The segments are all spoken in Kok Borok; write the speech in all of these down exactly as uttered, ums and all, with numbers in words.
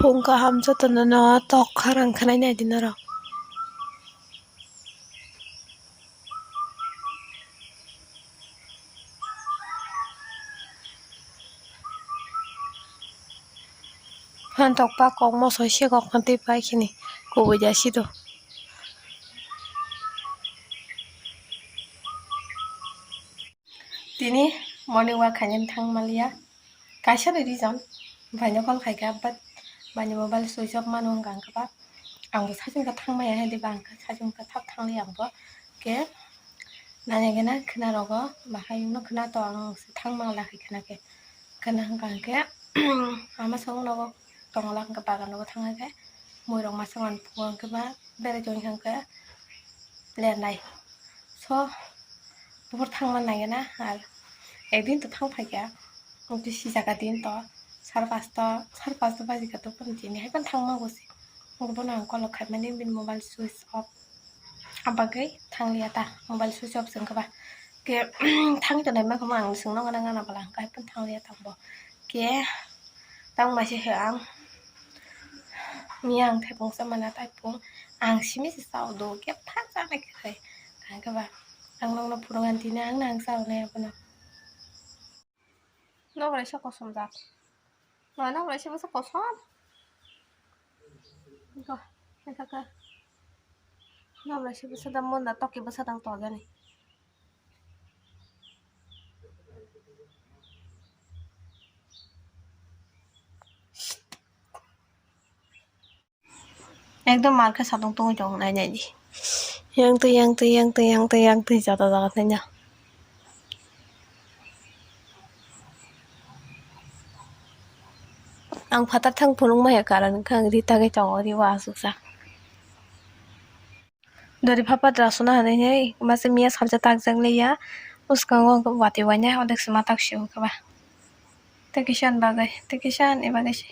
Tong kaham jotono no tok kharang khanai nai di norok. Phan tok pa kok moso se kok phan tei pai khini kubui ja si do. Tini morning walk khainani thang maliya. Kaisa ni reason, bhaino call khaikha, but bhaini mobile switch off mano wngkha, wngkha ba. Ang bo sachung khe thang maya, hede ba ang khe sachung khe thap thang li ang bo. Khe nanya gana khwna rogo, bahai wngno khwna to ang se thang mang la khai khwna khe. Khwna hwnkha hwnkhe, ama song nogo tongla hwnkhe bagan nogo thang khe, mui rok masa man phuo hwnkhe ba berai tong kha hwnkhe lernai. So, buphuru thangma nangya na, ar ekdin to thang phaikha, tei si jaga din to, sar pasta, sar pasta baji kha to, phone tini hai phano thangma gosi. Bono ang call khaimani, bini mobile switch off, abagwi thangliya ta, mobile switch off se wngkha ba. Khe, thangwi tonai mankha mo, ang swngno gana gana bwla hwnkha hai phano thangliya ta bo. Khe, tamo maise he ang, miya ang thepung sa mana taipung, ang simi se sao do, khe thang sa nai khe. Ang khe ba, ang nokno phunukha tini ang nang sa nai abono. Nok bai se kosom jak. Ba nok bai se bwsa kosom. Go, naithoka. Nok bai se bwsa da mon da toki bwsa dang to jani. Ekdom mar khe satung tungwi tongo nai nai di. Yang twi, yang twi, yang twi, yang twi, yang twi, jata jata thanya. Ang phatar thang phunuk maya karon wngkha ang ri tagwi tongo ri o aswk sa. Dori phapat rasuna hinwi masa miya salsa takjak liya. Bwskango watwi wainai odek se matak sio khe ba. Tei kisa ni bagwi, tei kisa ni bagwi se.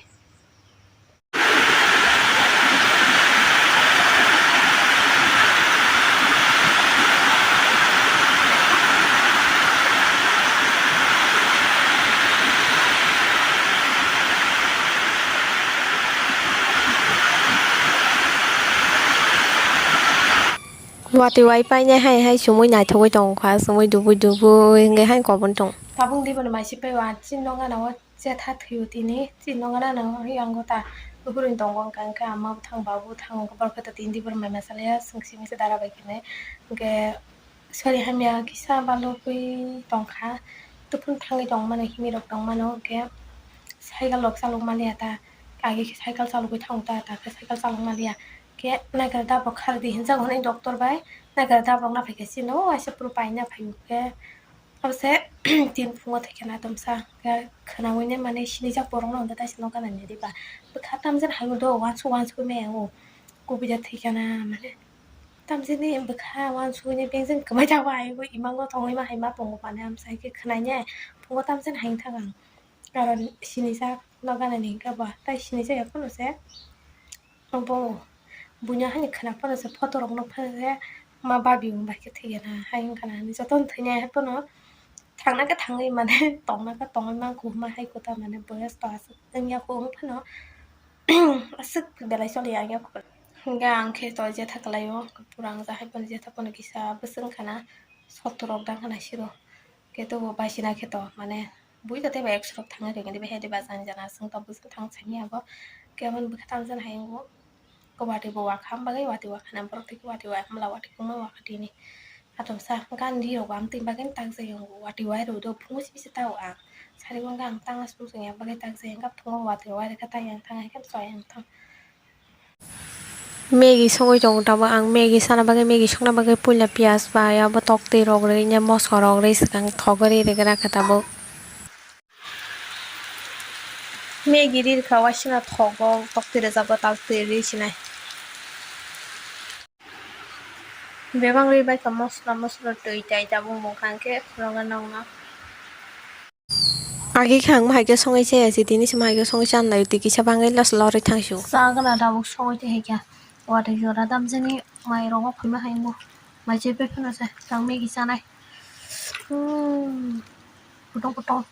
Watwi wai painai hai hai chumui naithogwi tongkha, chumui dubui dubui wngwi hai kobon tong. Tabuk diboni maisi pai wa chini nokha nao chetha thwio tini, chini nokha nao yango ta buphuruni tongo wngkha, wngkha ama bwthang babu bwthang wngkha borok khe tini diboni mai masa laya swngsi misa dara bai khe nai. Hwnkhe sori hamya kisa balugwi tongkha, tuphun thangwi tongmani himirok tongmano hwnkhe cycle rok chalok maliya ta, age khe cycle chalogwi thango ta, ta khe cycle chalok maliya. Khe naikhe dabrok khardi hinjago hwnwi doctor bai naikhe dabrok naphai khe chini o waisa phuru paina phai khe. Abo se tin phungo thai khana tomsa khe khwnaui nai mane sinijak borok no hwnkhe taisa nokha nani diba bwkha tamjani hai do uansuk uansuk maya o kubui da thai khana mane tamjani bwkha uansuk nai beng jani kwmai jago ai bo imango tongwi ma hai ma tongo mane amsa hai khe khwnai nai phungo tamjani hai thang ang karon sinijak nokha nani hwnkhe ba tai sinijak ya phano se. Obo buino hani khwna phano se photo rok nukha je ma babi wng bai khe thwikhe na hai wngkha na hinwi jotono thwinai hai phano thangna khe thangwi mane tongna khe tongwi mankha hwnma hai khe ta mane boyas to aswk wngya khe wng phano aswk belai choliya wngya khe. Hwnkhe ang khe to jetha kwlaio, pura ang ja hai phano jetha phano kisa bwswk wngkha na sotro rok dang khana siro. Khe tobo baisina khe to mane bui khe teibo ekso rok thangwi rwgwi diba he diba jani jana chwng to bwswk thang sani abo. Khe aboni bwkha tamjani hai wngo watwi bo wakha, am bagwi watwi wakha na borok tei watwi wai hamla watwi kwma wakha tini. Atomsa gandhi rok bo amtwi bagwi tak jai wngo watwi wai rw do phungo sibisa tao ang sari wngo ang tang aswk chwngya bagwi tak jai wngkha phungo watwi wai rwkha tang yang thang hai khe chwng yang thang. Maggie songwi tongo tabuk. Ang Maggie sana bagwi, Maggie songna bagwi puila piyaj bai abo toktwi rok rwgwi, moso rok rwgwi swkang thok rwi rwgwi rakha tabuk. Maggie ri rwkha waisano thogo, toktwi rwjak bo, toktwi rwi sinai. Bebak rwi baikha moso, moso twi tai tabuk mokang khe khulogwi nokno. Agi khe ang bahai khe songwi chaya se, tini se bahai khe songwi chanai twi kisa bangwi last lorwi thang sio. Chagana tabuk songwi twi hai khe watwi jora damjani mai rogo phaima hai bo mai chai pai phano se tang Maggie chanai. Hmm. Kutong kutong.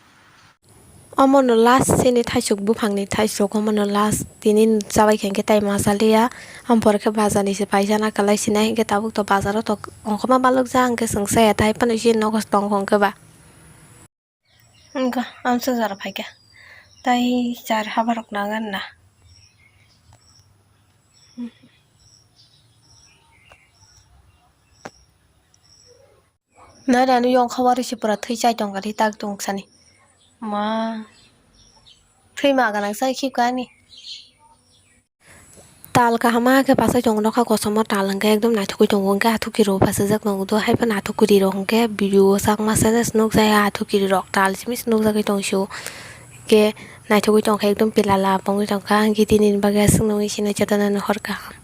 Omono last chini thaisuk buphangni thaisuk, omono last tini chabai khe hwnkhe tai masa liya. Ampore khe bazar ni se paisa na kwlai sinai, hwnkhe tabuk to bazar o to ongkhorma balok ja hwnkhe chwng chaya, tai phano chini nogo tong hwnkhe ba. Wngkha, amswk jora phaikha. Tai char habarok nangan na. Nai nai no yong kha warwi se pura thwi chai tong kha di tak tong sani. Ma. Thwi ma ganang sai khip kha ani. Tal kaham khe pasai tongo nokha kosom o tal hwnkhe ekdom naithogwi tongo, hwnkhe athukiri rok phasajak tongo do, haiphano athukiri rok hwnkhe video o sak masa se nukjaya, athukiri rok tal simi se nukjagwi tong sio, hwnkhe naithogwi tongkha ekdom pilala bongwi tongkha, hwnkhe tini ni bagwi aswk nungwi sino jotono no hor kaham.